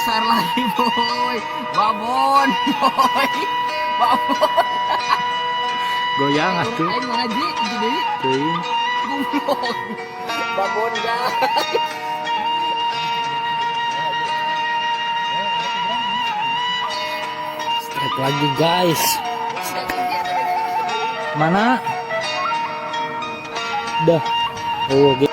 Besar lagi, boy. Babon, boy. Babon. Goyang atuh. Aing mana, Ji? Hiji deui. Teuing. Goblok. Babon, guys. Strike lagi, guys. Mana? Dah. Oh,